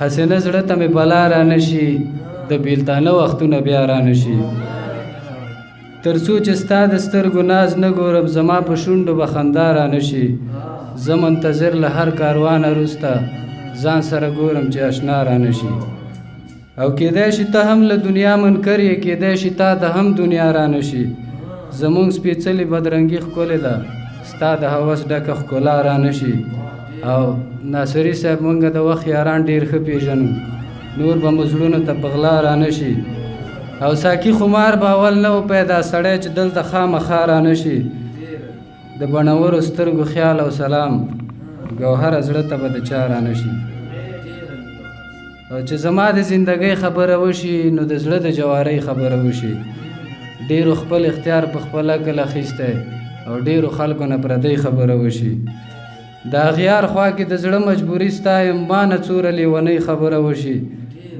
هسې نه زړه ته مې بلا رانه شي، د بېلتانه وختونه بیا رانه شي. تر څو چې ستا د سترګو ناز نه ګورم، زما په شونډو به خندا رانه شي. زه منتظر له هر کاروانه وروسته ځان سره ګورم چې اشنا رانه شي. او کېدای شي ته هم له دنیا منکر یې، کېدای شي تا ته هم دنیا رانه شي. زمونږ سپېڅلې بدرنګي ښکلې ده، ستا د هوس ډکه ښکلا رانه شي. او ناصري صاحب مونږ د وخت یاران ډېر ښه پېژنو، نور به مو زړونو ته په غلا رانه شي. او ساکي خمار به اول نه و پیدا، سړی چې دلته خامخا رانه شي. د بڼورو سترګو خیال او سلام، ګوهره زړه ته به د چا رانه شي. او چې زما د زندګۍ خبره وشي، نو د زړه د جوارۍ خبره وشي. ډېرو خپل اختیار په خپل عقل اخیستی او ډېرو خلکو نه پردۍ خبره وشي. د اغیار خوا کې د زړه مجبوري ستا یم، ما نه څوره لیونۍ خبره وشي.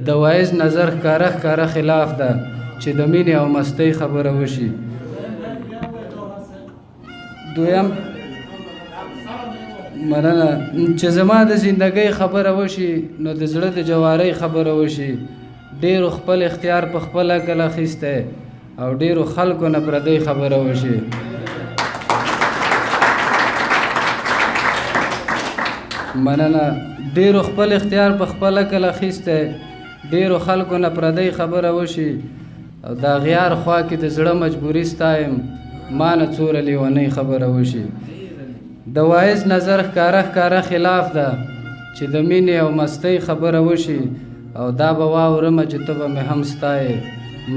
د وایز نظر ښکاره ښکاره خلاف ده، چې د مینې او مستۍ خبره وشي. دویم مننه. چې زما د زندګۍ خبره وشي، نو د زړه د جوارۍ خبره وشي. ډېرو خپل اختیار په خپل عقل اخیستی او ډېرو خلکو نه پردۍ خبره وشي. مننه. ډېرو خپل اختیار په خپل عقل اخیستی، ډېرو خلکو نه پردۍ خبره وشي. او د اغیار خوا کې د زړه مجبوري ستا یم، ما نه څوره لیونۍ خبره وشي. د وایز نظر ښکاره ښکاره خلاف ده، چې د مینې او مستۍ خبره وشي. او دا به واورمه چې ته به مې هم ستایې،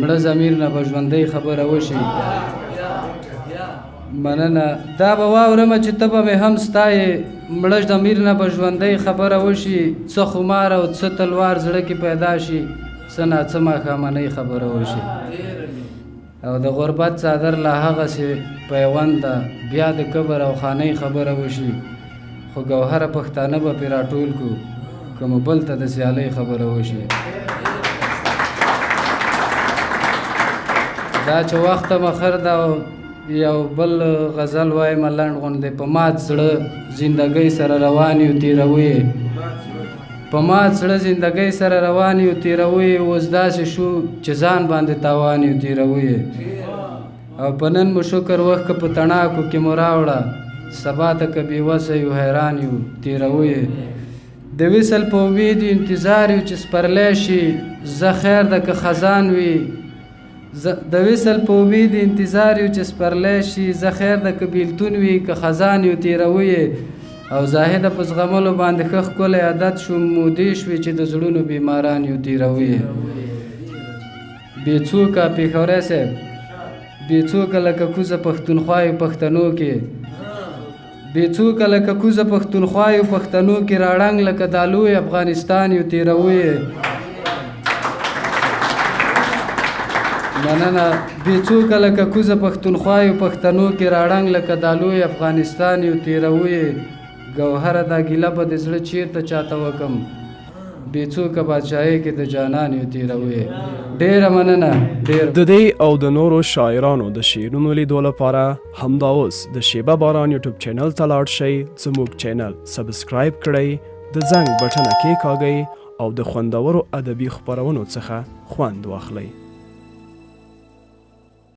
مړه ضمیر نه به ژوندۍ خبره وشي. مننه. دا به واورمه چې ته به مې هم ستایې، مړه ضمیر نه به ژوندۍ خبره وشي. څه خمار او څه تلوار زړه کې پیدا شي، څه نا څه ماښامنۍ خبره وشي. او د غربت څادر لا هغسې پیوند ده، بیا د کبر او خانۍ خبره وشي. خو ګوهره پښتانه به پرې راټول کړو، که مو بل ته د سیالۍ خبره وشي. دا چې وخت مخر ده، یو بل غزل وایم لنډ غوندې. په مات زړه زندګۍ سره روان یو تېروو یې، په مات زړه زندګۍ سره روان یو تېروو یې، اوس داسې شو چې ځان باندې تاوان یو تېروو یې. او په نن مو شکر وښکه په تڼاکو کې مو راوړه، سبا ته که بې وسه یو حیران یو تېروو یې. د وصل په امید انتظار یو چې سپرلی شي، زه خیر ده که خزان وي. د وصل په امید انتظار یو چې سپرلی شي، زه خیر ده که بیلتون وي که خزان یو تېروو یې. او زاهده په زغملو باندې ښه ښکلی عادت شو، مودې شوې چې د زړونو بیماران یو تېروو یې. بې څوکه پېښوری صاحب، بې څوکه لکه کوزه پښتونخوا یو پښتنو کې، بې څوکه لکه کوزه پښتونخوا یو پښتنو کې، راړنګ لکه دا لوی افغانستان یو تېروو یې. مننه. بې څوکه لکه کوزه پښتونخوا یو پښتنو کې، راړنګ لکه دا لوی افغانستان یو تېروو یې. ګوهره دا ګیله به د زړه چېرته چاته وکم، بې څوکه بادشاهۍ کې د جانان یو تېروو یې. ډېره مننه. ډېر د دې او د نورو شاعرانو د شعرونو لیدو لپاره همدا اوس د شیبه باران یوټیوب چینل ته لاړ شئ، زموږ چینل سبسکرایب کړئ، د زنګ بټنه کېکاږئ او د خوندورو ادبي خپرونو څخه خوند واخلئ.